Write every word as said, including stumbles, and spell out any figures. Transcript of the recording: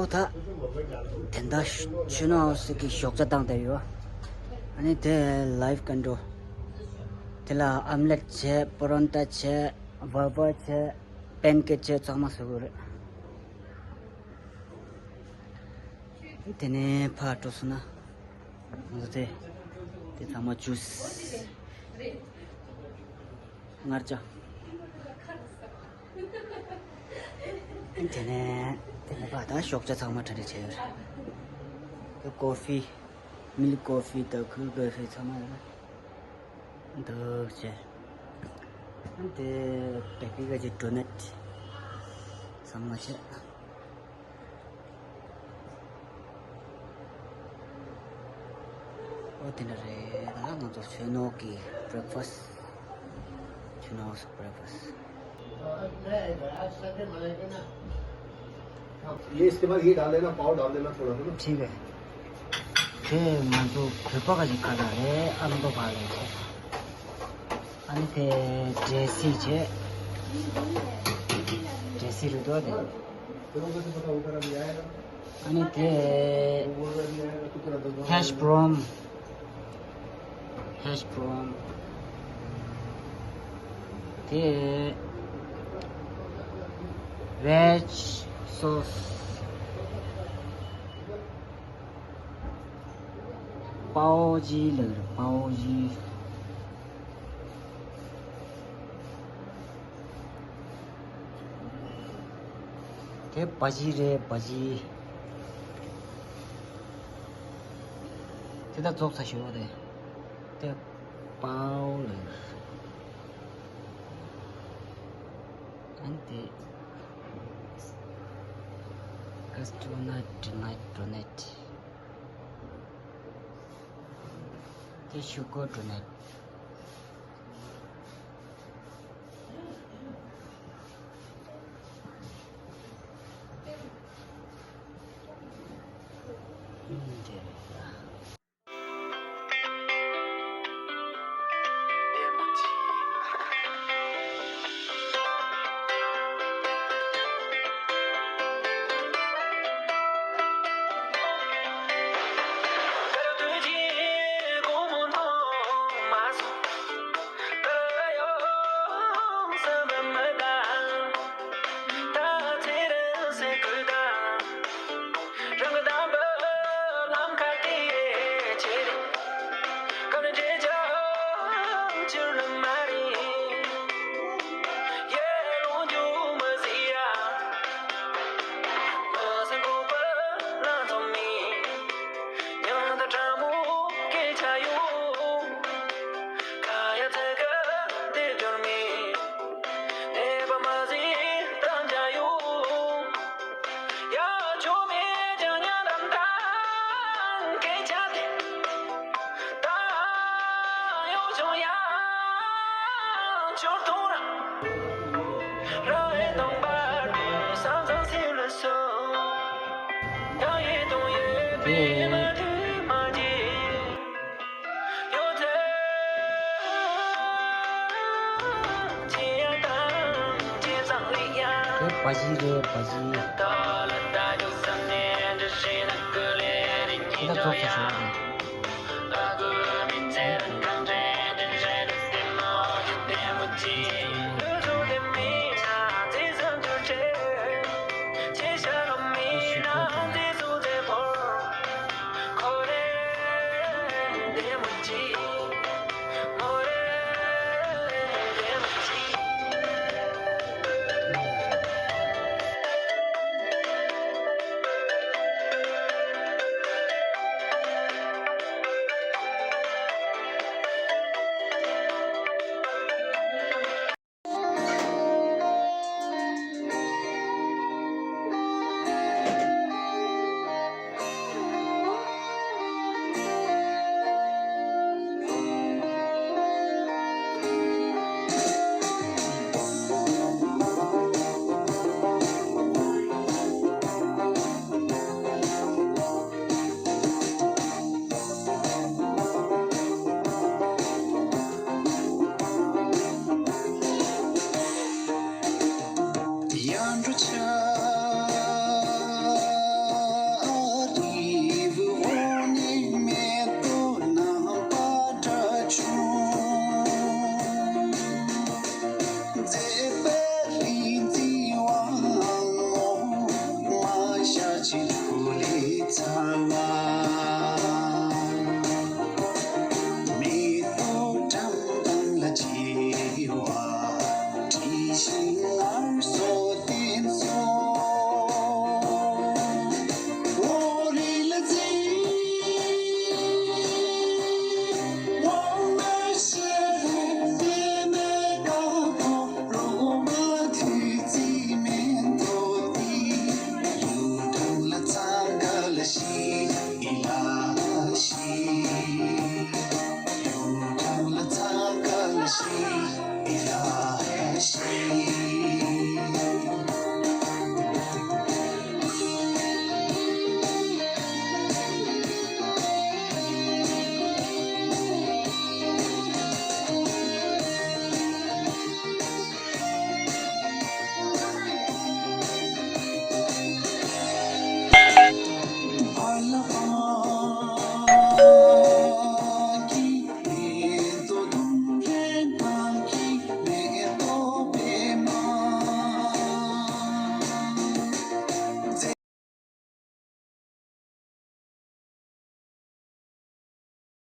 ད་དེ་འདྲ་ཆུ་ནང་ཟིག་གི་ཞོགས་ཇ་བཏང་བསྡད་ཡོད། ཨ་ནི་དེ་ལའིཕ་ཀོན་ཌོ། དེ་ལ་ཨམ་ལེཊ་བྱས། པ་རོན་ཊ་བྱས། ཝ་ཝ་བྱས། པན་ཀེག་བྱས། ཚང་མ་བཟོ་དགོས་རེད། དེ་ནས་ཕར་འགྲོ་སོང་ན། ང་ཚོ་དེ་དེ་ཚང་མ་ཇུས། མངར་ཇ། དེ་ནས་དེ་ནས་ཕར་ད་ཞོགས་ཇ་ཚང་མ་གྲ་སྒྲིག་བྱས་ཡོད་རེད། དེ་ཀོ་ཧྥི། མིལ་ཀོ་ཧྥི་དང་ཁུལ་ཀོ་ཧྥི་ཚང་མ་ཡོད་རེད། འདུག་བྱས། དེ་བེ་ཀི་ག་ཅིག་ཌོ་ནཊ་ཚང་མ་བྱས། ཨོ་དེ་འདྲ་རེད། ད་ང་ཚོ་ཆུ་ནོར་གི་བྷི་རེག་ཕ་སི། ཆུ་ནོར་བྷི་རེག་ཕ་སི། ये इसके बाद ये डाल देना, पाव डाल देना थोड़ा सा ना। ठीक है। དེ་ང་ཚོ་བོད་པ་ག་ཅིག་ཁ་ལག་རེད། ཨ་མདོ་ཁ་ལག་རེད། ཨ་ནི་དེ་འབྲས་སིལ་བྱས། འབྲས་སིལ་རེད་དོ་དེ། ཨ་ནི་དེ་ཧེཤ་བྷ་རོན། ཧེཤ་བྷ་རོན། དེ་ཝེཇ་སོ་སི། པའོ་ཇི་ལབ་རེད། པའོ་ཇི། དེ་བ་ཇི་རེད། བ་ཇི། དེ་ད་རྫོགས་ཚར་ཞོར་རེད། དེ་པའོ་ལབ་རེད། ཨན་དེ་ཀ་སི་ཊོ་ནཊ་ཌོ་ནཊ་ཌོ་ནཊ། དེ་ཤུ་གར་ཌོ་ནཊ། དེ་བ་ཇི་རེད། བ་ཇི། དེ་ད་རྫོགས་ཚར་ཞོར་རེད།